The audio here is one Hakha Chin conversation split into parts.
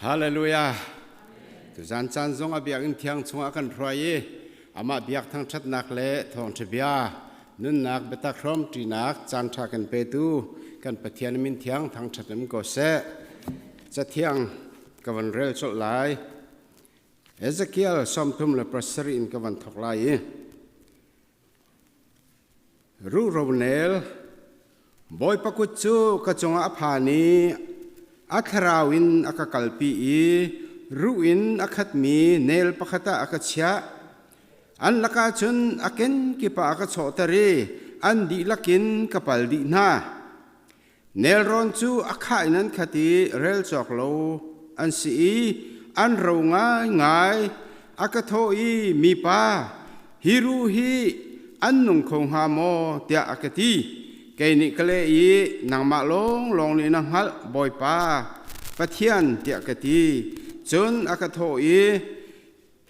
Hallelujah. Tuzan caan zong a biakinn thiang chungah kan hruai i amah biak thangṭhatnak le thawngṭha bia nunnak biatak hrawm ṭinak caan ṭha kan petu kan Pathian min thiang thangṭhat um ko seh. Cathiang ka van rel colh lai. Ezekiel 37 in ka van thawk lai i Ruhronel, Bawipa kut cu ka cungah a phan i a thlarau in a ka kalpi i ruh in a khatmi nel pakhat ah a ka chiah. An lakah cun a kenkip ah a ka chawhter i an dihlak in ka pal dih hna. Nelrawn cu a khah in an khat i rel cawk lo an si i an ro ngaingai. A ka thawh i, Mipa, hi ruh hi an nung kho hnga maw? tiah a ka ti. Kei nih ka leh i, Nangmah lawnglawng nih na hngalh, Bawipa, Pathian, tiah ka ti. Cun a ka thawh i,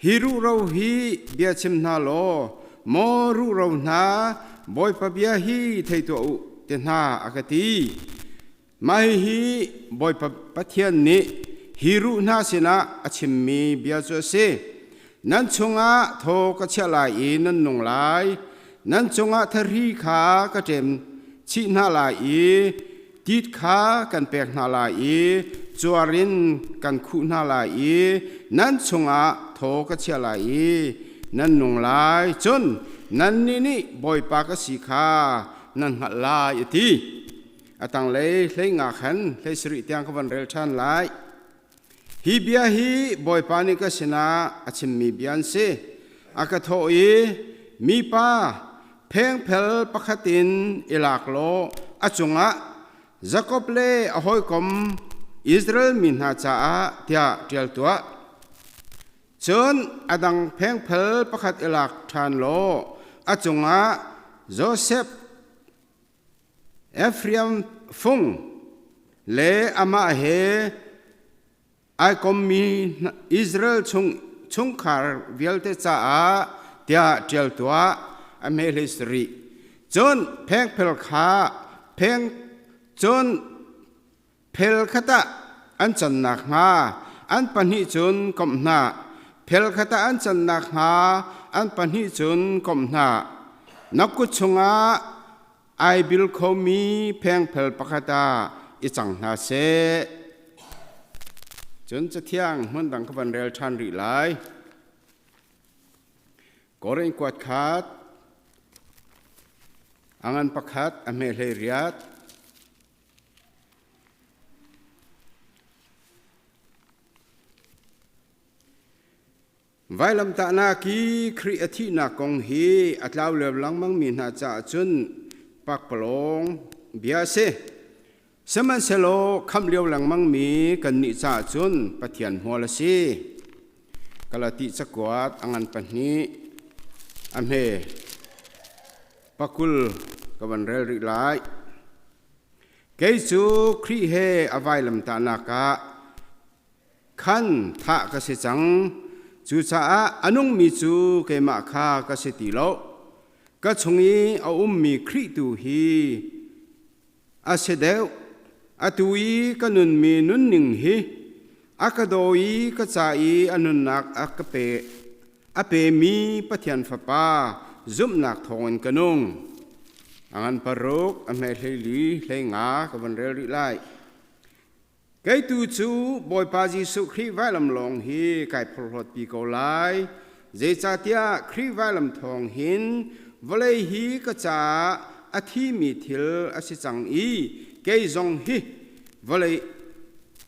Hi ruhro hi bia chim hna law, maw ruhro hna, Bawipa bia hi thei tuah u, ti hna a ka ti. Mah hihi Bawipa Pathian nih hi ruh hna sinah a chimmi bia cu a si. Nan chungah thaw ka chiah lai i nan nung lai. Nan cungah thahri kha ka ṭem chih hna lai i tit kha kan pek hna lai i cuar in kan khuh hna lai i nan chungah thaw ka chia lai i nan nung lai. Cun nannih nih Bawipa ka si kha nan hngalh lai, a ti. A tanglei 15 khan 17 tiang ka van rel ṭhan lai. Hi bia hi Bawipa nih ka sinah a chimmi bia an si. A ka thawh i, Mipa, phengphel pakhat in i lak law a cungah Jakob le a hawikom Israel mi hna caah tiah ṭial tuah. Cun a dang phengphel pakhat i lak ṭhan law a cungah Josef Efraim fung le amah he ai kommi Israel chung chungkhar vialte caah tiah ṭial tuah, a hme hlei sarih. Cun phengphel kha pheng cun phel khat ah an can nakhnga an pahnih cun komh hna. Phel khat ah an can nakhnga an pahnih cun komh hna. Na kut chungah ai bil khomi phengphel pakhat ah i cang hna seh. Cun Cathiang hmun dang ka van rel ṭhan rih lai. Korin kuat khat, a ngan pakhat, a hme 18. Vailamtahnak i Khrih a thihnak kong hi a tlau lio lengmangmi hna caah cun pakpalawng bia a si. Sihmanhsehlaw khamh lio lengmangmi kannih caah cun Pathian hmual a si. Galati cakuat a ngan pahnih a hme 20 ka van rel rih lai. Kei cu Khrih he a vailamtahnak ah khan thah ka si cang. Cucaah a nungmi cu keimah kha ka si ti lo. Ka chung i a ummi Khrih tu hi a si deuh. Atu i ka nunmi nunning hi a ka daw i ka ca i a nunnak a ka pe a pemi Pathian Fapa zumhnak thawngin ka nung. A ngan paruk, a hme 14, 15 ka van rel rih lai. Kei tu cu Bawipa Jesuh Khrih vailam lawng hi kai phorhlawtpi ko lai. Zeicahtiah Khrih vailam thawng hin vawlei hi ka caah a thimi thil a si cang i kei zong hi vawlei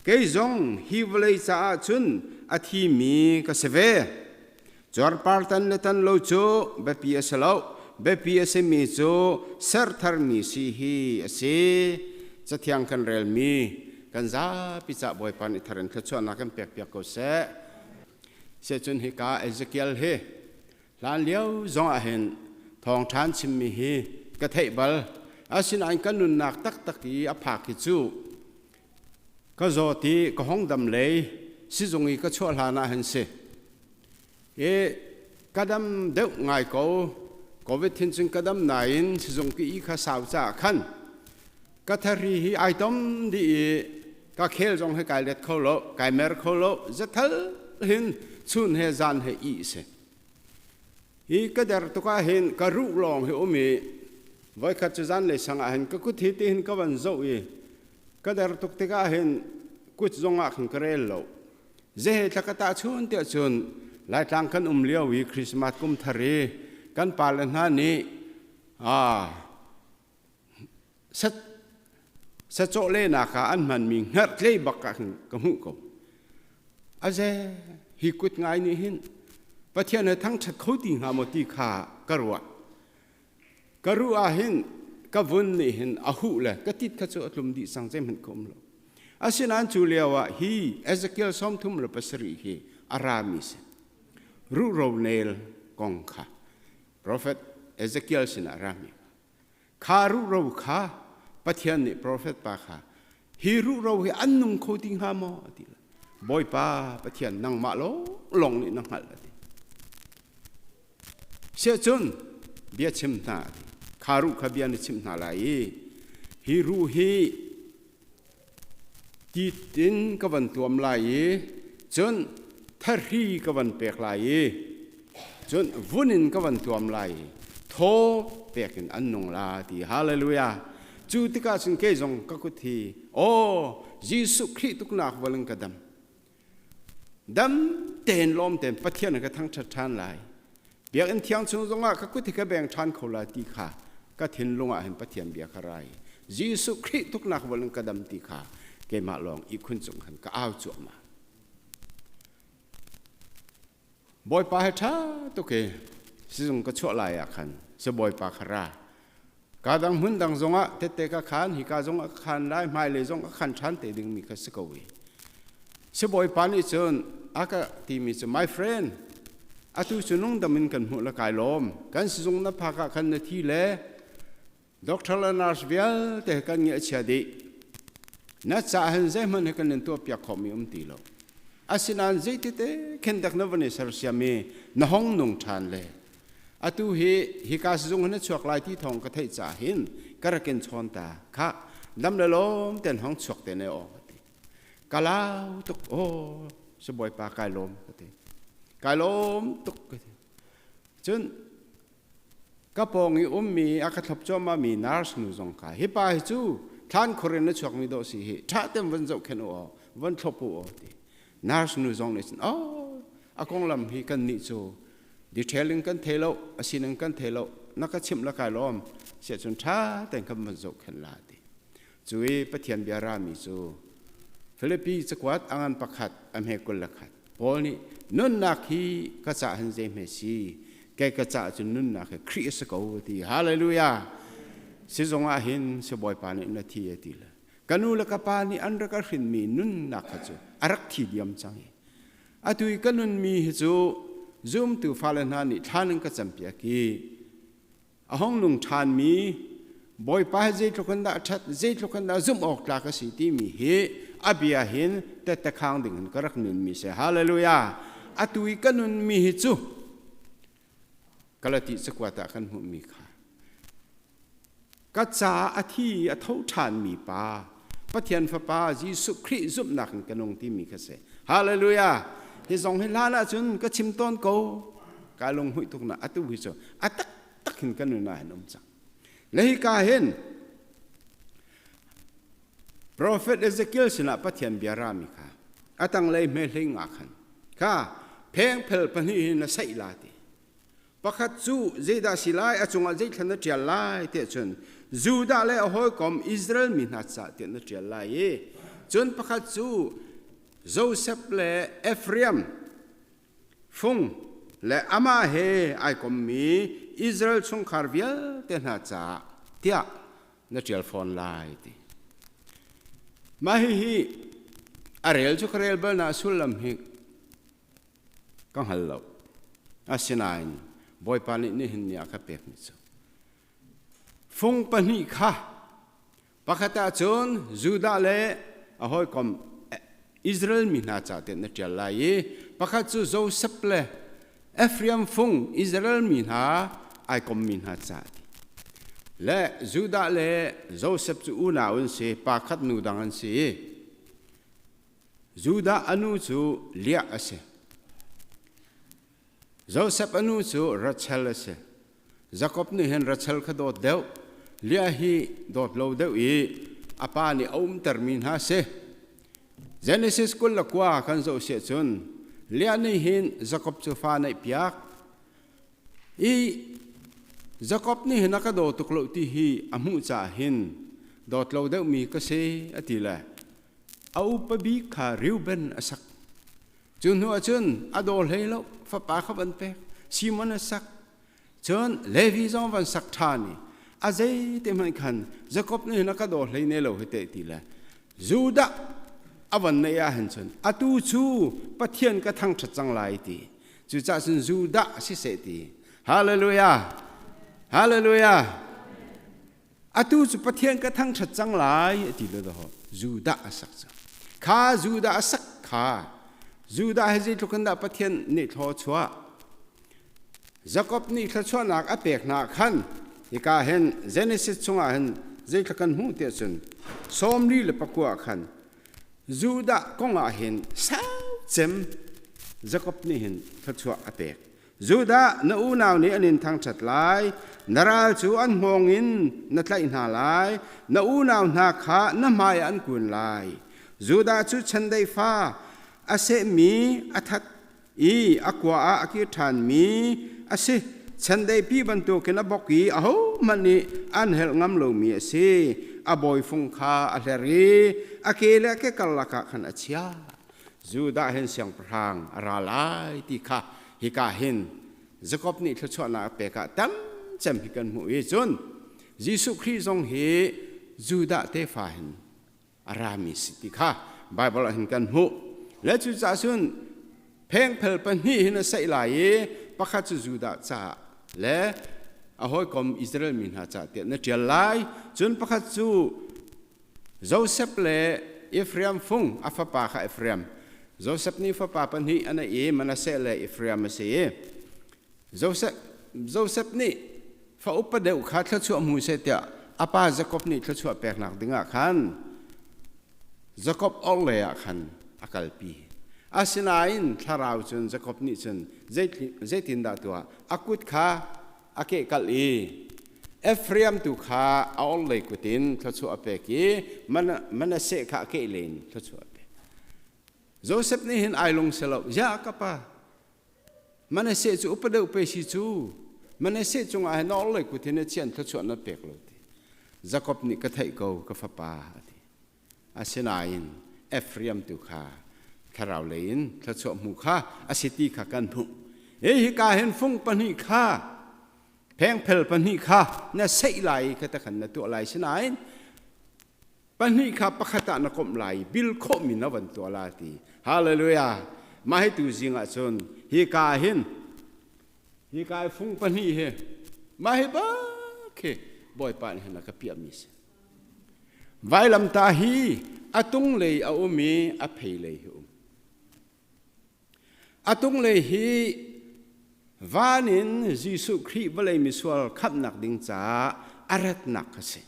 kei zong hi vawlei caah cun a thimi ka si ve. Cuarpar tan le tan lo cu biapi a si lo. Biapi a simi cu sertharmi si hi a si. Cathiang kan relmi kan zapi cah Bawipa nih thar in thluachuahnak kan pekpiak ko seh. Sehcun hika Ezekiel hi hlan lio zong ah hin thawngṭhan chimmi hi ka theih bal. Asinain kan nunnak taktak i a phak hi cu Ka zawt i ka hong dam lei sizung i ka chuah hlan ah hin si. I ka dam deuh ngai ko. Covid hin cun ka dam nain sizung ki i kha sau caah khan ka thari hi ai tom dih i Ka khel zong he kai let kho lo, kai mer kho lo, zathal hin chun he zan he i si. Hi ka der tuk ah hin ka ruh lawng hi um i voikhat cu zan lei sang ah hin ka kut hi ti hin ka van zoh i ka der tuk tikah hin kut zong ah khan ka rel lo. Zehe thla ka tah chun tiah cun Laitlang kan um lio i Christmas kum thar i kan pale hna nih sacawh lehnak ah an hmanmi hngerhtlei bak ah khin ka hmuh ko. Aze hi kut ngai nih hin Pathian he thangṭhat kho ti hnga maw ti kha ka ruah. Ka ruh ah hin ka vun nih hin a huh le ka tit kha cu a tlum dih sang zeihmanh ka um lo. Asinain cu lio ah hi Ezekiel 37 hi a rami si. Ruhro nel kong kha profet Ezekiel sinah a rami. Kha ruhro kha Pathian nih profet pa kha hi ruhro hi an nung kho ti hnga maw a ti. Bawipa Pathian nangmah lawnglawng nih na hngalh a ti. Siahcun bia chim hna a ti. Kha ruh kha bia na chimh hna lai i hi ruh hi tit in ka van tuam lai i cun thahri ka van pek lai i cun vun in ka van tuam lai i thaw pek in an nung la ti. Hallelujah. Cu tikah cun kei zong ka kut hi aw Jesuh Khrih tuknak vol in ka dam. Dam tein lawm tein Pathian ka thangṭhat ṭhan lai. Biakinn thiang chung zongah ka kut hi ka beng ṭhan kho lai ti kha ka thinlung ah hin Pathian bia kha rai. Jesuh Khrih tuknak vol in ka dam ti kha keimah lawng ihkhun cung khan ka au cuahmah. Bawipa he ṭha tuk i sizung ka chuah lai ah khan sibawipa kha ra. Ka dang hmun dang zongah tette ka khan, hika zong a khan lai, hmailei zong a khan ṭhan te dingmi kha si ko i. Sibawipa nih cun a ka timi cu, my friend, atu cu nungdam in kan hmuh le kai lawm. Kan sizung na phak ah khan na thi le Doctor le nurse vialte kan ngeihchia dih. Na ca hin zeihmanh hi kan in tuahpiak khawhmi um ti lo. Asinain zeitite khin dak na van i sersiam i na hong nung ṭhan le atu hi hika sizung hin na chuak lai ti thawng ka theih caah hin ka rak in chawn ta kha dam le lawm ten hong chuak te ne aw ka ti. Ka lau tuk aw sibawipa kai lawm ka ti. Kai lawm tuk ka ti. Cun Ka pawng i ummi a ka thlop cuahmahmi nurse nu zong kha hi pa hi cu thlan khur in a chuakmi dawh si hi ṭha tein von zohkhenh u aw von thlop u aw ti nurse nu zong nih cun oh a konglam hi kan nih cu detailing kan thei lo a sining kan thei lo na ka chimh la kai lawm siah cun ṭha tein kan von zohkhenh la ti cu i Pathian bia rami cu Filipi cakuat a ngan pakhat a hme 21 Paul nih nunnak hi ka cah hin zei hme si kei ka cah cun nunnak hi Khrih a si ko ti. Hallelujah. Sizung ah hin sibawipa nih na thi a ti le ka nu le ka pa nih an rak ka hrinmi nunnak kha cu a rak thi diam cang i atu i ka nunmi hi cu zumtu fale hna nih thlan in ka campiak i a hong nung ṭhanmi Bawipa hi zeitluk in dah ṭhat, zeitluk in dah zumh awk tlak a si timi hi a bia hin tette khang ding in ka rak nunmi si. Hallelujah! Atu i ka nunmi hi cu Galati cakuat ah kan hmuhmi kha ka ca a thi i a tho ṭhanmi pa Pathian Fapa Jesuh Khrih zumhnak in ka nung timi kha si. Hallelujah! Hi zong hi hlan ahcun ka chim tawn ko. Ka lunghmuih tuk na atu hi cu a taktak hin ka nun ah hin um cang. Le hika hin Prophet Ezekiel sinah Pathian bia rami kha a tanglei hme hling ah khan kha phengphel pahnih hin na saih la ti. Pakhat cu zeidah si lai a cungah zeithla na ṭial lai tiah cun Judah le a hawikom Israel mi hna ca tiah na ṭial lai i cun pakhat cu Josef le Ephraim fung le amah he ai kommi Israel chungkhar vialte hna caah tiah na ṭial fawn lai ti. Mah hihi a rel cu ka rel bal na sullam hi ka hngal lo. Asinain Bawipa nih nihin ni ah ka pekmi cu fung pahnih kha pakhat ah cun Judah le a hawikom Israel mi hna ca tein na ṭial lai i pakhat cu Josef le Ephraim fung Israel mi hna ai kommi hna ca le Judah le Josef cu unau an si, pa khat nu dang an si. Judah a nu cu Leah a si. Josef a nu cu Rachel a si. Jakob nih hin Rachel kha dawt deuh, Leah hi dawt lo deuh i a pa nih a umtermi hna a si. Genesis 29 kan zoh siah cun Leah nih hin Jakob cu fa neihpiak i Jakob nih hin a ka daw tuk lo ti hi a hmuh caah hin dawt lo deuhmi ka si a ti le a upa bik kha Reuben a sak. Cu hnu ah cun a daw hlei lo, fapa kha van pek, Simon a sak. Cun Levi zong van sak ṭhan i a zeite hmanh khan Jakob nih hin a ka daw hlei ne lo hi teh ti le Judah a van neih ah hin cun atu cu Pathian ka thangṭhat cang lai ti. Cucaah cun Judah siseh ti. Hallelujah! Hallelujah! Atu cu Pathian ka thangṭhat cang lai a ti le daw Judah a sak cang. Kha Judah a sak kha Judah hi zeitluk in dah Pathian nih thlaw chuah Jakob nih thluachuahnak a pek hna khan hika hin Genesis chungah hin zeitluk kan hmuh tiah cun 44 khan Judah kong ah hin sau cem Jakob nih hin thluachuah a pek. Judah, na unau nih an in thangṭhat lai, na ral cu an hngawng in na tlaih hna lai, na unau hna kha na hmaiah an kun lai. Judah cu chiandeih fa a sehmi a that i a kua ah a kir ṭhanmi a si. Chiandeih pi bantukin a bok i ahohmanh nih an helh ngam lomi a si. A bawifung kha a hler i a ke le a ke karlak ah khan a chiah. Judah hin siangpahrang a ra lai ti kha hika hin Jakob nih thluachuahnak a pek ah tam cem hi kan hmuh i cun Jesuh Khrih zong hi Judah tefa hin a rami si ti kha Bible ah hin kan hmuh. Le cucaah cun phengphel pahnih hin a saih lai i pakhat cu Judah caah le a hawikom Israel mi hna caah tiah na ṭial lai. Cun pakhat cu Josef le Efraim fung a fapa kha Efraim. Josef nih fapa pahnih a neih i Manasseh le Efraim a si i Josef, Josef nih fa upa deuh kha thluachuah hmu seh tiah a pa Jakob nih thluachuah peknak dingah khan Jakob orhlei ah khan a kalpi. Asinain thlarau cun Jakob nih cun zeitindah tuah a kut kha a kehkalh i Ephraim tu kha a orhlei kut in thluachuah a pek i Manasseh kha a kehlei in thluachuah a pek. Joseph nih hin ai lung si lo. Ya ka pa, Manasseh cu upa deuh pe si cu. Manasseh cungah hin na orhlei kut hin a chian thluachuah na pek lo ti. Jakob nih ka theih ko ka fapa a ti. Asinain Ephraim tu kha thlarau lei in thluachuah hmu kha a si ti kha kan hmuh. Hi hika hin fung pahnih kha phengphel pahnih kha na seih lai i kha khan na tuah lai sinain pahnih kha pakhat ah na komh lai i bil khawhmi na van tuah la ti. Hallelujah. Mah hi tu zing ah cun hi ka hin hi ka i fung pahnih hi mah hi bak hi Bawipa nih hin a ka piahmi si. Vailamtah hi a tunglei a um i a pheilei hi um. A tunglei hi van in Jesuh Khrih vawlei misual khamhnak ding caah a ratnak a si.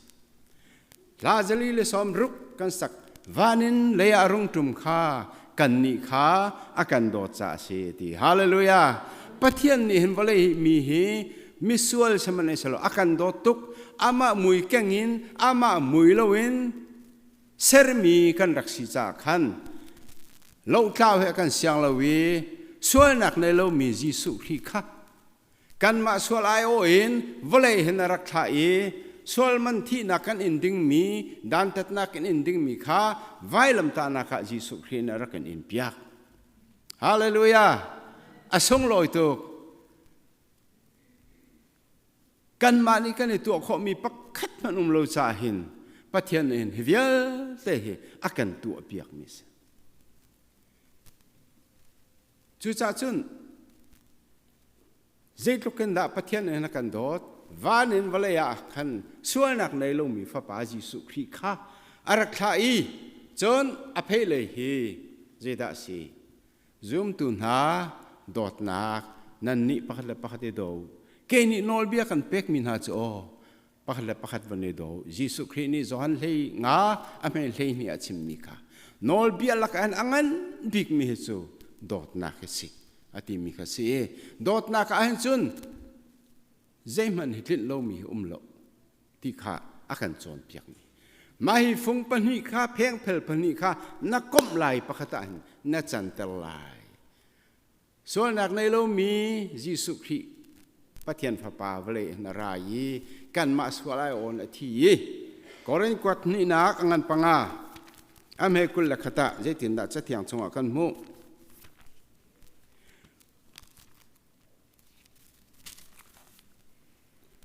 Hla zali le sawm ruk kan sak van in lei ah rung ṭum kha kannih kha a kan dawt caah a si ti. Hallelujah! Pathian nih hin vawlei mi hi misual sihmanhsehlaw a kan dawt tuk amah mui keng in amah mui loin sermi kan rak si caah khan lohtlau he a kan siang lo i sualnak nei lomi Jesuh Khrih kha kanmah sual aiawh in vawlei hin a rak thlah i sual man thihnak kan in dingmi dantatnak kan in dingmi kha vailamtahnak ah Jesuh Khrih nih a rak kan in piak. Hallelujah! A sunglawi tuk. Kanmah nih kan i tuah khawhmi pakhat hmanh um lo caah hin Pathian nih hin hi vialte hi a kan tuah piakmi a si. Cucaah cun zeitluk in dah Pathian nih hin a kan dawt, van in vawlei ah khan sualnak nei lomi Fapa Jesuh Khrih kha a rak thlah i cun a pheilei hi zeidah a si? Zumtu hna dawtnak nannih pakhat le pakhat i daw. Kei nih nawlbia kan pekmi hna cu aw pakhat le pakhat van i daw. Jesuh Khrih nih Johan 15 a hme 12 a chimmi kha. Nawlbia lakah hin a ngan bikmi hi cu dawtnak hi si a timi kha si i dawtnak ah hin cun zeihmanh hi tlinh lomi hi um lo ti kha a kan cawnpiakmi. Mah hi fung pahnih kha phengphel pahnih kha na komh lai pakhat ah hin na canter lai. Sualnak nei lomi Jesuh Khrih Pathian Fapa vawlei in a ra i kanmah sual ai awn a thi i Korin kuat hnihnak a ngan panga a hme 21 ah zeitindah Cathiang chungah kan hmuh?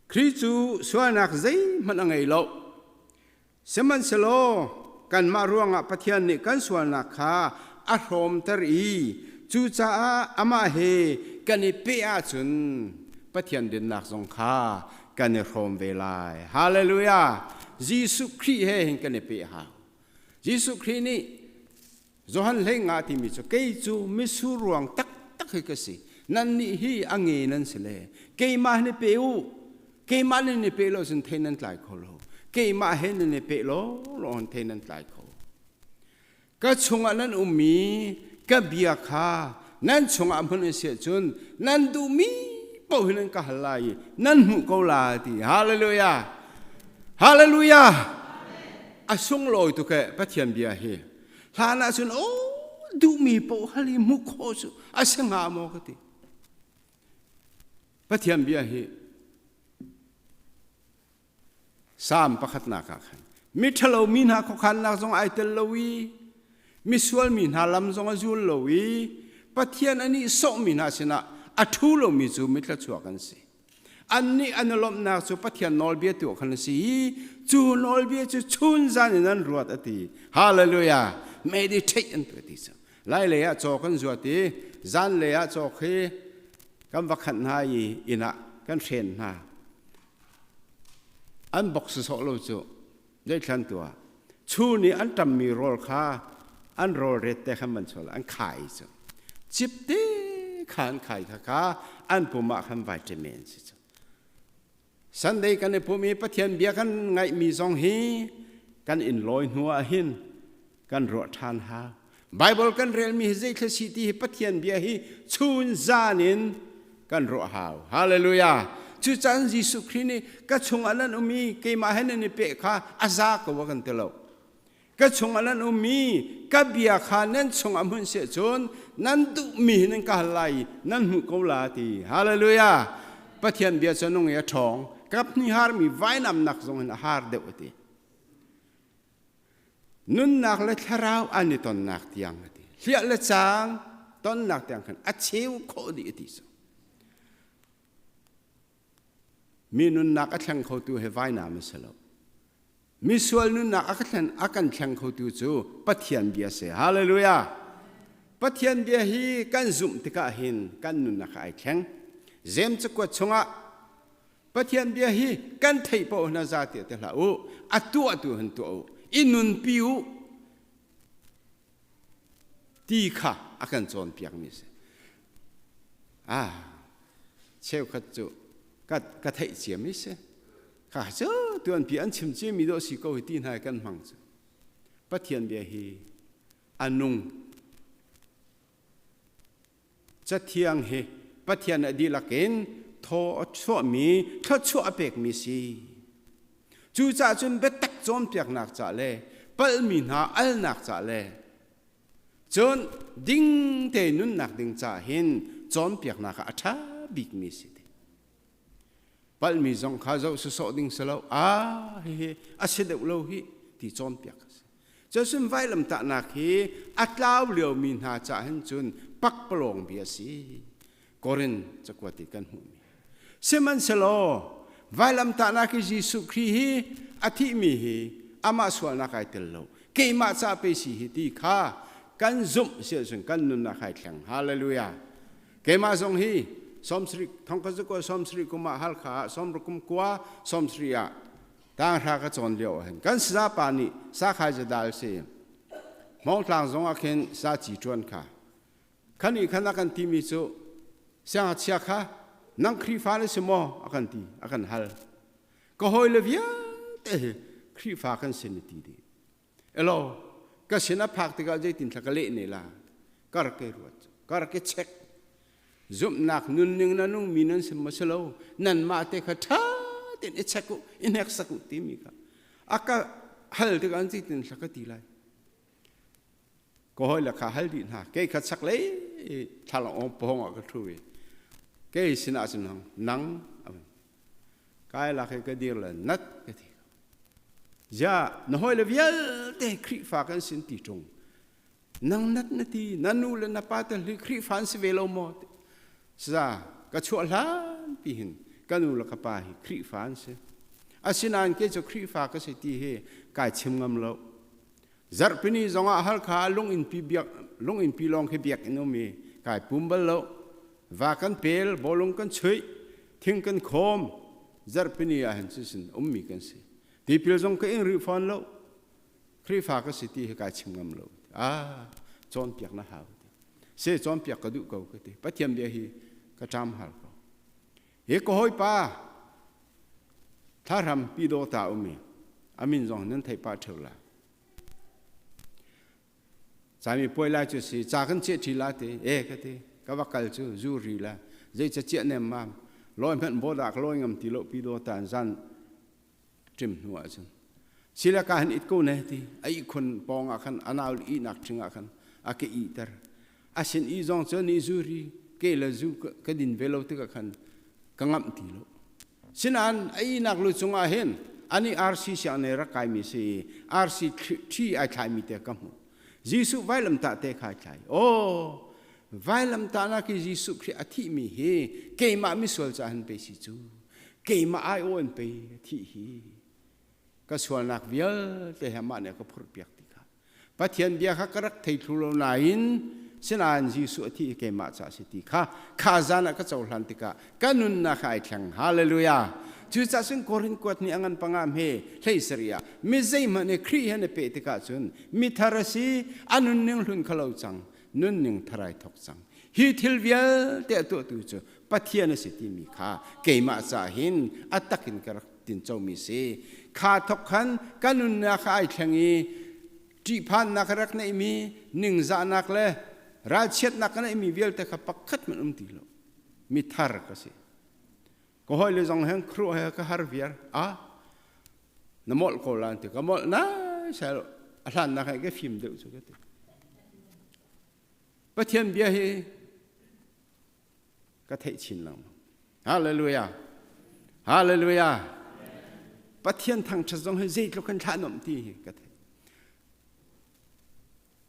Khrih cu sualnak zeihmanh a ngei lo. Sihmanhsehlaw kanmah ruangah Pathian nih kan sualnak kha a hrawmter i cucaah amah he kan i peh ahcun Pathian dinnak zong kha kan i hrawm ve lai. Hallelujah! Jesuh Khrih he hin kan i peh hau. Jesuh Khrih nih Johan hlei nga timi cu kei cu mitsur ruang taktak hi ka si. Nannih hi a nge nan si le keimah ni pe u. Keimah nan i pe lo cun thei nan tlai kho lo. Keimah he nan i pe law law thei nan tlai kho. Ka chungah nan ummi ka bia kha nan chungah hmun in si cun nan duhmi paoh hi nan ka hal lai i nan hmuh ko lai ti. Hallelujah! Hallelujah! A sunglawi tuk eh Pathian bia hi. Hlan ah cun aw duhmi paoh hal i hmuh khawh cu a si hnga maw ka ti. Pathian bia hi Salm pakhatnak ah khan miṭhalo mi hna khuakhannak zong ai tel lo i misual mi hna lam zong a zul lo i Pathian a nih sawhmi hna sinah a ṭhu lomi cu mithluachuak an si. Annih an i lawmhnak cu Pathian nawlbia tu ah khan a si i cu nawlbia cu chun zan in an ruat a ti. Hallelujah! Meditate an tuah ti cu. Lai lei ah caw kan zuat i zan lei ah caw khi kan va khanh hna i inn ah kan hren hna. An bok sawsawh lo cu zeithlan tuah. Chun i an ṭammi rawl kha an rawl ret te khan van chual an khai cu. Cip te kha an khai kha kha an pum ah khan vitamin si cu. Sunday kan i pum i Pathian bia kan ngaihmi zong hi kan in lawi hnu ah hin kan ruah ṭhan hau. Bible kan relmi hi zeithla si ti hi Pathian bia hi chun zan in kan ruah hau. Hallelujah. Cucan Jesuh Khrih nih ka chungah nan um i keimah he nan i peh kha a za ko a kan ti lo. Ka chungah nan um i ka bia kha nan chungah hmun seh cun nan duhmi hi nan ka hal lai i nan hmuh ko la ti. Hallelujah. Pathian bia cu nung i a ṭhawng. Kap hnih harmi vainamnak zong in a har deuh a ti. Nunnak le thlarau an i tonnak tiang a ti. Hliah le caang tonnak tiang khan a cheu khawh dih a ti cu. Mi nunnak a thleng khotu he vainam a si lo. Misual nunnak a kan a kan thleng khotu cu Pathian bia si. Hallelujah! Pathian bia hi kan zumh tikah hin kan nunnak ai thleng. Jeim cakuat chungah Pathian bia hi kan theih paoh hna za tiah ti hlah u. A tuah tu hin tuah u. I nunpi u ti kha a kan cawnpiakmi a si. Ah, cheukhat cu ka, ka theih ciami si. Kha cu tuanpi an chim ciami dawh si ko hi ti hna kan hmang cu. Pathian bia hi a nung. Cathiang hi Pathian a dihlak in thaw a chuahmi, thluachuah a pekmi si. Cucaah cun biatak cawnpiaknak ca le palhmi hna alnak ca le cun ding te nunnak ding ca hin cawnpiaknak ah a ṭha bikmi si. Palhmi zong kha zoh sawsawh ding si lo, ah hihi a si deuh lo hi ti cawnpiak a si. Cucun vailamtahnak hi a tlau liomi hna caah hin cun pakpalawng bia a si. Korin cakuat i kan hmuhmi. Sihmanhsehlaw vailamtahnak i Jesuh Khrih hi a thihmi hi amah sualnak ai tel lo. Keimah ca pe si hi ti kha kan zumh si ahcun kan nunnak ai thleng. Hallelujah. Keimah zong hi 70 thongkhat 70 kum ah Halkha ah 60 kum kua 70 ah tanghra ka cawn lio ah hin kan saya pa nih sakhai zadal si Hmawngtlang zong ah khin sa ci ṭuan kha khan i khan a kan timi cu siangngakchia kha nang Khrihfa na si maw a kan ti a kan hal ka hawile vialte hi Khrihfa kan si ni ti dih Elo. Ka sin a phak tikah zeitin thla ka leh ne la? Ka rak i ruat, ka rak i check. Zumhnak nunning na nungmi nan si maw si lo, nanmah te kha ṭha tein i check u, i hneksak u timi kha a ka hal tikah an zeitin thla ka ti lai. Ka hawile kha hal dih hna. Kei kha chaklei thlalangawng pawng ah ka ṭhu i kei sinah cun nang kai lak i ka dir le nat ka ti. Ziah na hawile vialte Khrihfa kan sin ti ṭung. Nang nat na ti, na nu le na pa te hi Khrihfa an si ve lo maw? Sa ka chuah hlan pi hin ka nu le ka pa hi Khrihfa an si. Asinain kei cu Khrihfa ka si ti hi kai chim ngam lo. Zarhpini zongah Halkha ah lunginn biak lunginn lawng khi biakinn um i kai pum bal lo. Va kan pel, bawlung kan chuih, thing kan khawm. Zarhpini ah hin cusin ummi kan si. Tipil zong ka ing rih fawn lo. Khrihfa ka si ti hi kai chim ngam lo. Ah, cawnpiak na hau. Se cawnpiak ka duh ko ka ti. Pathian bia hi ka ṭam hal ko. Hi ka hawipa Thahram Pyidawta um i a min zong nan theih pah ṭheu lai. Cami puai lai cu si ca kan chiah ṭhi la ti e ka ti ka va kal cu zu ri la zei ca chiah nem mam lawi hmanh bawdah ka lawi ngam ti lo Pyidawta an zan ṭim hnu ah cun sila ka han it ko ne ti a ihkhun pawng ah khan a nau ihnak ṭhing ah khan a ka ihter a sin i zong cu ni zu ri ke le zu ka din ve lo tikah khan ka ngamh ti lo sinain a ihnak lu cungah hin ani RC siang ne rak kaimi si RC ṭhi ai thlaimi te ka hmuh Jesuh vailamtah te kha ai thlai oh vailamtahnak i Jesuh Khrih a thihmi hi keimah misual caah hin pei si cu keimah aiawh in pei a thih hi ka sualnak vialte he amah nih a ka phurhpiak ti kha Pathian bia kha ka rak thei thlu lo nain sinain Jesuh a thih hi keimah caah a si ti kha kha zan ah ka cohlan tikah ka nunnak kha ai thleng. Hallelujah. Cucaah cun Korin kuat nih a ngan panga hme hlei sarih ah mi zeihmanh nih Khrih he an i peh tikah cun mi thar a si, a nunning hlun kha lo cang, nunning thar ai thawk cang. Hi thil vialte a tuahtu cu Pathian a si timi kha keimah ca hin a takin ka rak tincomi si. Kha thawk khan ka nunnak kha ai thleng i ṭihphannak ka rak neihmi, ningzahnak le ralchiatnak ka neihmi vialte kha pakhat hmanh um ti lo. Mi thar ka si. Ka hawile zong hen khuruah he ka har viar. A na molh ko la ti ka molh nai sai a hlannak he ka fim deuh cu ka ti. Pathian bia hi ka theih chin lengmang. Hallelujah. Hallelujah. Pathian thangṭhat zong hi zeitluk kan thlah nuamh ti hi ka theih.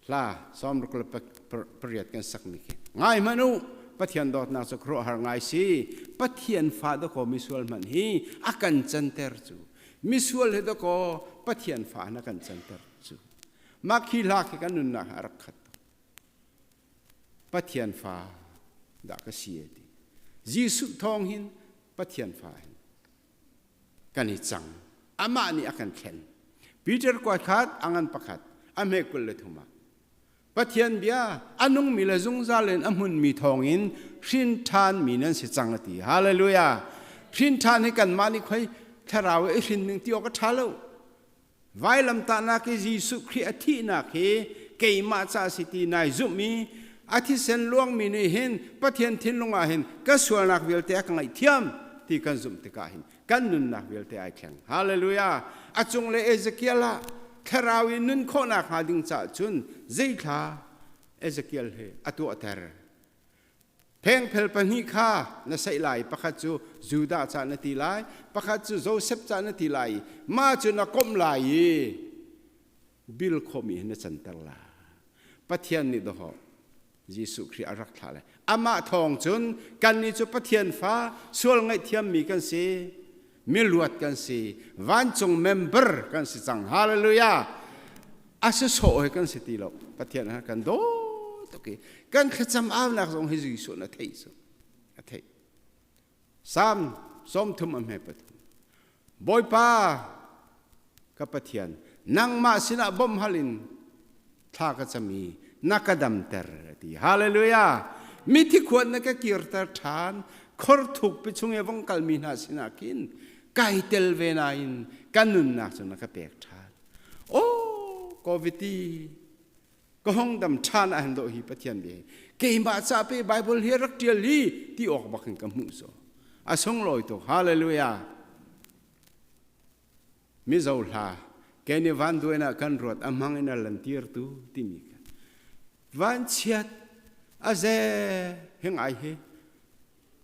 Hla 68 kan sakmi khi. Ngai hmanh u, Pathian dawtnak cu khuaruahhar ngai si. Pathian fa dakaw misual hmanh hi a kan canter cu. Misual hi dakaw Pathian fa na kan canter cu. Mah khi hla khi kan nunnak a rak khat tuk. Pathian fa dah ka si ti. Jesuh thawng hin Pathian fa hin kan i cang. Amah nih a kan thlen. Peter kuat khat a ngan pakhat a hme 23 ah Pathian bia a nungmi le zungzal in a hmunmi thawngin hrin ṭhanmi nan si cang a ti. Hallelujah. Hrin ṭhan hi kanmah nih khoi thlarau i hrin ning ti awk a ṭha lo. Vailamtahnak i Jesuh Khrih a thihnak hi keimah ca si ti nai zumh i a thisen luangmi nih hin Pathian thinlung ah hin ka sualnak vialte a ka ngaihthiam ti kan zumh tikah hin kan nunnak vialte ai thleng. Hallelujah! A cung le Ezekiel ah thlarau i nun khawhnak hnga ding caah cun zeithla Ezekiel he a tuahter. Phengphel pahnih kha na saih lai, pakhat cu Judah ca na ti lai, pakhat cu Josef ca na ti lai i mah cu na komh lai i bil khawhmi hin na canter lai. Pathian nih dawh Jesuh Khrih a rak thlah lai. Amah thawng cun kannih cu Pathian fa sual ngaihthiammi kan si, miluat kan si, vancung member kan si cang. Hallelujah! A si sawh he kan si ti lo. Pathian ha kan daw tuk i kan thlacam aunak zong hi Jesuh na theih cu a theih. Psalm 33. Bawipa ka Pathian, nangmah sinah bawmh hal in thla ka cam i na ka damter a ti. Hallelujah! Mithi khuat na ka kirter ṭhan, khor thukpi chung i vong kalmi hna sinah khin kai tel ve nain ka nunnak cu na ka pek ṭhan. Oh, COVID. Ka hong dam ṭhan ah hin dawh hi Pathian bia hi keimah ca pe Bible hi rak ṭial hi ti awk bak in ka hmuh so. A sunglawi tuk. Hallelujah. Mizo hla keni van duai ah kan ruat a hmang in a lantirtu timi kha vanchiat a ze hing ai hi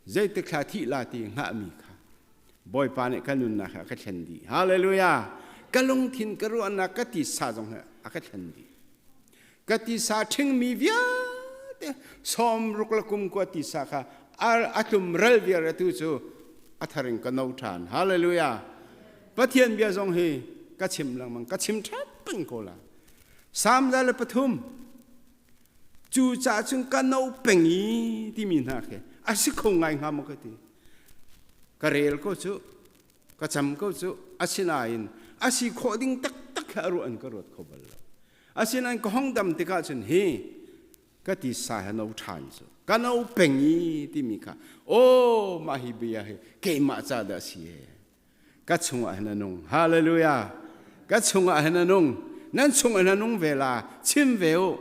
zeitik thla thih la ti hngahmi kha Bawipa nih ka nunnak a ka thlen dih. Hallelujah! Ka lungthin ka ruahnak ka tisa zong he a ka thlen dih. Ka tisa ṭhingmi vialte 60 le kum kua tisa kha a tlum ral viar atu cu a thar in ka no ṭhan. Hallelujah! Pathian bia zong hi ka chim lengmang, ka chim ṭhan peng ko la. Salm 103 Cucaah cun ka no peng i timi hna khi a si kho ngai hnga maw ka ti. Ka rel ko cu, ka cam ko cu, asinain a si khawh ding taktak he a ruah in ka ruat kho bal lo. Asinain ka hong dam tikah cun hi ka tisa he no ṭhan cu ka no peng i timi kha aw mah hi bia hi keimah ca dah si he ka chungah hin a nung. Hallelujah! Ka chungah hin a nung. Nan chungah hin a nung ve la. Chim ve u.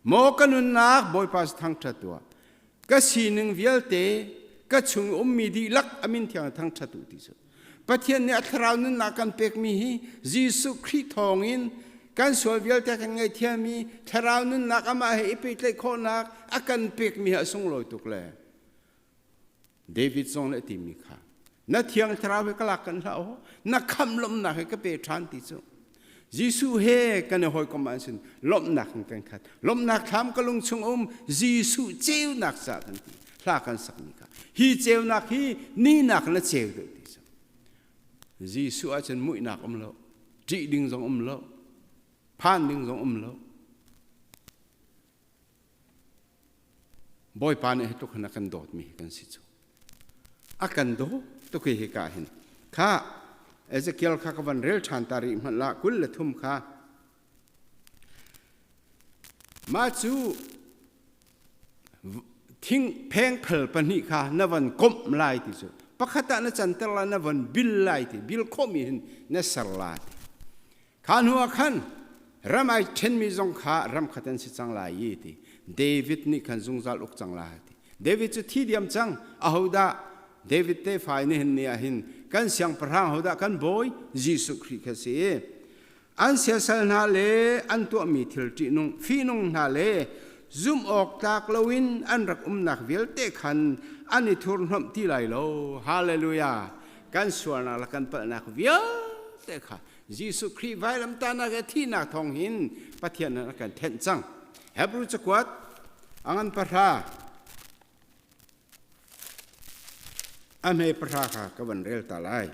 Maw ka nunnak Bawipa thangṭhat tuah. Ka sining vialte ka chung ummi dihlak a min thiang thangṭhat u ti cu. Pathian nih a thlarau nunnak kan pekmi hi Jesuh Khrih thawngin kan sual vialte kan ngaihthiami thlarau nunnak amah he i pehtlaih khawhnak a kan pekmi hi a sunglawi tuk le David zong nih a timi kha na thiang thlarau he ka lak kan hlah aw na khamh lawmhnak he ka pe ṭhan ti cu Jesuh he kan i hawikom ah sin lawmhnak in kan khat lawmhnak thlam ka lung chung um Jesuh ceunak ca kan ti hla kan sakmi kha hi ceunak hi ninak na ceu deuh ti cu Jesuh ahcun muihnak um lo ṭih ding zong um lo phan ding zong um lo Bawipa nih hi tluk hin a kan dawtmi hi kan si cu. A kan daw tuk hi hika hin. Kha Ezekiel kha ka van rel ṭhan ta rih hmanh lah 23 kha. Mah cu thing phengphel pahnih kha na van komh lai ti cu. Pakhat ah na canter lai na van bil lai ti bil khawhmi hin na ser la ti. Kha hnu ah khan ram ai ṭhenmi zong kha ram khat an si cang lai i ti. David nih khan zungzal uk cang lai ti. David cu thi diam cang. Ahodah David tefa in nihin ni ah hin kan siangpahrang hodah kan bawi Jesuh Khrih kha si. An siasal hna le an tuahmi thil ṭihnung fihnung hna le zumh awk tlak loin an rak umnak vialte khan an i thurhnomh ti lai lo. Hallelujah! Kan sualnak le kan palhnak vialte kha Jesuh Khrih vailamtahnak le thihnak thawng hin Pathian nih a kan thenh cang. Hebrew cakuat a ngan pahra a hme pahra kha ka van rel ta lai.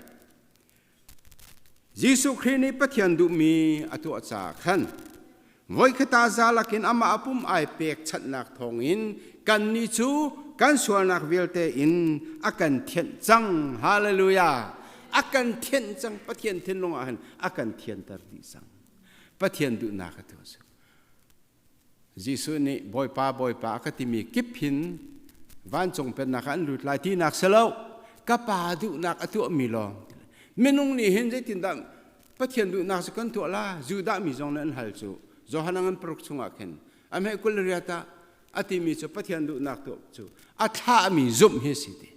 Jesuh Khrih nih Pathian duhmi a tuah caah khan voikhata za lakin amah a pum ai pekchanhnak thawngin kannih cu kan sualnak vialte in a kan thianh cang. Hallelujah! A kan thianh cang. Pathian thinlung ah hin a kan thianter dih cang. Pathian duhnak a tuah cu. Jesuh nih Bawipa, Bawipa a ka timi kip hin vancung pennak ah an lut lai tinak si lo. Ka Pa duhnak a tuahmi lawng. Minung nih hin zeitindah Pathian duhnak cu kan tuah la Judah mi zong nih an hal cu Johan a ngan paruk chungah khin a hmeh 28 ah a timi cu Pathian duhnak tuah cu a thlahmi zumh hi si ti.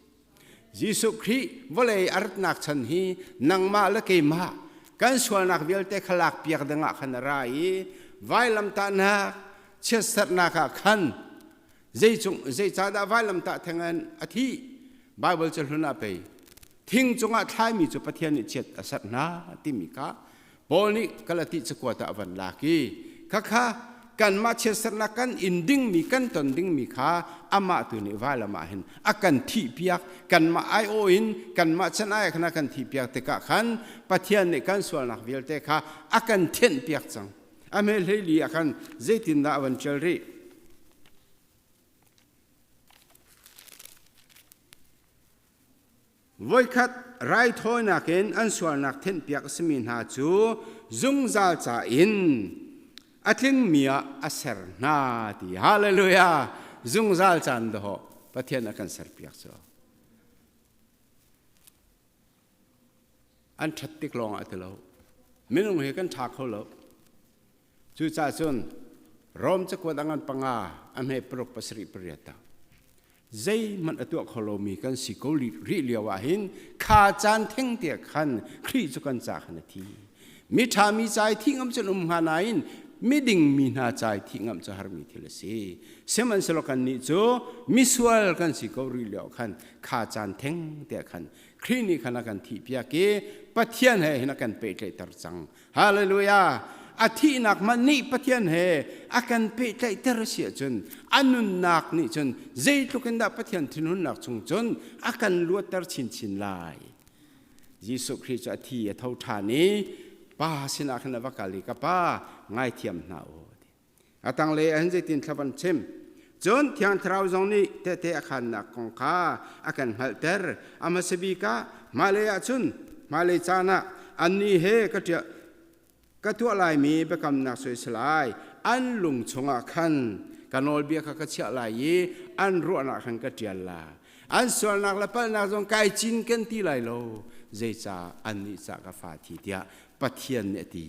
Jesuh Khrih vawlei a ratnak chan hi nangmah le keimah kan sualnak vialte kha lak piak dingah khan a ra i vailamtahnak chiatserhnak ah khan zeicahdah vailamtah theng in a thih Bible cu hlun ah pei thing cungah thlaimi cu Pathian nih chiat a serh hna timi kha Paul nih Galati cakuat ah a van lak i khakha kanmah chiatserhnak kan in dingmi kan ton dingmi kha amah tu nih vailam ah hin a kan thihpiak kanmah aiawh in kanmah chan ai khan a kan thihpiak tikah khan Pathian nih kan sualnak vialte kha a kan thianhpiak cang a hme hleili ah khan zeitindah a van ṭial rih Voikhat raithawinak in an sualnak thenhpiak a simi hna cu zungzal ca in a tlingmi ah a ser hna ti. Hallelujah! Zungzal caan dawh Pathian a kan serpiak cu. An ṭhat tik lawng ah ti lo. Minung hi kan ṭha kho lo. Cucaah cun. Rom cakuat a ngan panga a hme paruk pasarih pariat ah zeihmanh a tuah kho lomi kan si ko rih lio ah hin kha caan theng te khan Khrih cu kan ca khan a thi. Mi ṭha mi ca i thih ngam cun um hnga nain miding mi hna ca i thih ngam cu harmi thil a si. Sihmanhsehlaw kannih cu misual kan si ko rih lio khan kha caan theng te khan Khrih nih khan a kan thihpiak i Pathian he hin a kan pehtlaihter cang. Hallelujah! A thihnak hmanh nih Pathian he a kan pehtlaihter a si ahcun a nunnak nih cun zeitluk in dah Pathian thinhunnak chung cun a kan luatter chinchin lai. Jesuh Khrih cu a thi a tho ṭhan i Pa sinah khan a va kal i ka Pa ngaithiam hna u. A tanglei ah hin zeitin thla van chim. Cun Thiang Thlarau zong nih tehte a khannak kong kha a kan hngalhter. A hmasa bik ah hmailei ah cun hmailei caan ah annih he ka ṭial ka tuah laimi biakamnak cu a si lai. An lung chungah khan ka nawlbia kha ka chiah lai i an ruahnak khan ka ṭial lai. An sualnak le palhnak zong kai cinken ti lai lo. Zeicah annih cah ka fa thi tiah Pathian nih a ti.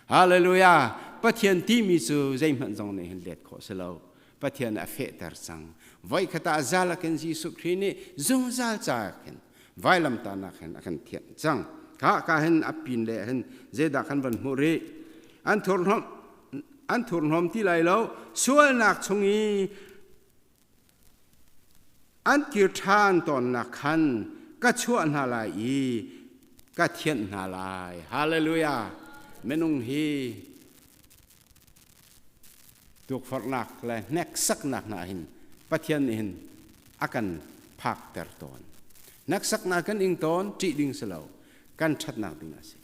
Hallelujah! Pathian timi cu zeihmanh zong nih hin let khawh si lo. Pathian a fehter cang. Voikhat ah zal in Jesuh Khrih nih zungzal ca khin vailamtahnak hin a kan thianh cang. Kha ka hin a pin le hin zeidah kan van hmuh rih? An thurhnawm an thurhnawm ti lai lo. Sualnak chung i An kir ṭhan tawnnak khan ka chuah hna lai i ka thianh hna lai. Hallelujah! Minung hi tukforhnak le hneksaknak hna hin Pathian nih hin a kan phakter tawn. Hneksaknak kan ing tawn, ṭih ding si lo, kan ṭhatnak ding a si.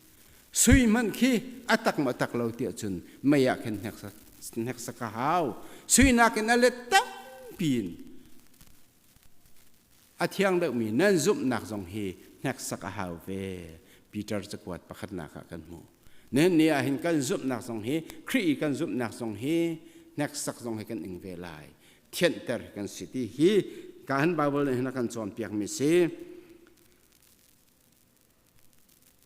Sui hmanh khi a tak maw tak lo tiah cun mei ah khin hneksak a hau. Sui nakin a let tampi in a thiang deuhmi nan zumhnak zong hi hneksak a hau ve. Peter cakuat pakhatnak ah kan hmuh. Nihin ni ah hin kan zumhnak zong hi Khrih i kan zumhnak zong hi hneksak zong hi kan ing ve lai. Thianhter kan si ti hi ka han Bible nih hin a kan cawnpiakmi si.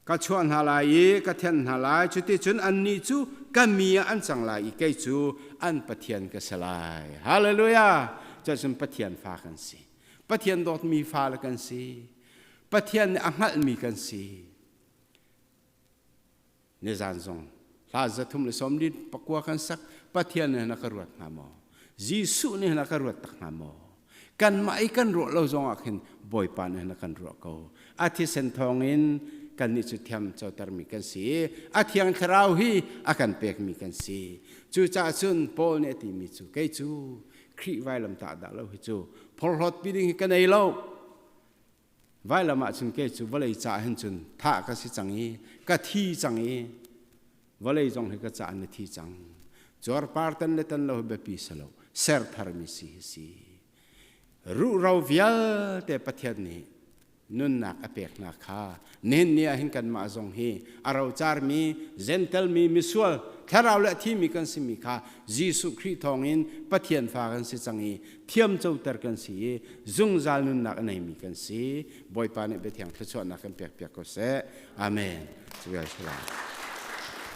Ka chuah hna lai i ka thenh hna lai, cuticun annih cu ka mi ah an cang lai i kei cu an Pathian ka si lai. Hallelujah! Cucun Pathian fa kan si. Pathian dawtmi fale kan si. Pathian nih a hngalhmi kan si. Nizan zong hla 349 kan sak Pathian nih na ka ruat hnga maw? Jesuh nih na ka ruat tak hnga maw? Kanmah i kan ruah lo zong ah khin Bawipa nih na kan ruah ko. A thisen thawngin kannih cu thiam cotermi kan si i a Thiang Thlarau hi a kan pekmi kan si. Cucaah cun Paul nih a timi cu kei cu Khrih vailam tah dah lo hi cu phorhlawt pi ding hi ka nei lo. Vailam ah cun kei cu vawlei caah hin cun thah ka si cang i ka thi cang i vawlei zong hi ka caah na thi cang. Cuarpar tan le tan lo hi biapi si lo, ser tharmi si hi si. Ruhro vialte Pathian nih nunnak a pek hna kha nihin ni ah hin kanmah zong hi a rocarmi Gentel mi misual thlarau le a thimi kan simi kha Jesuh Khrih thawngin Pathian fa kan si cang i thiamcoter kan si i zungzal nunnak a neimi kan si. Bawipa nih biathiang thluachuahnak kan pekpiak ko seh. Amen. Cuvial salam.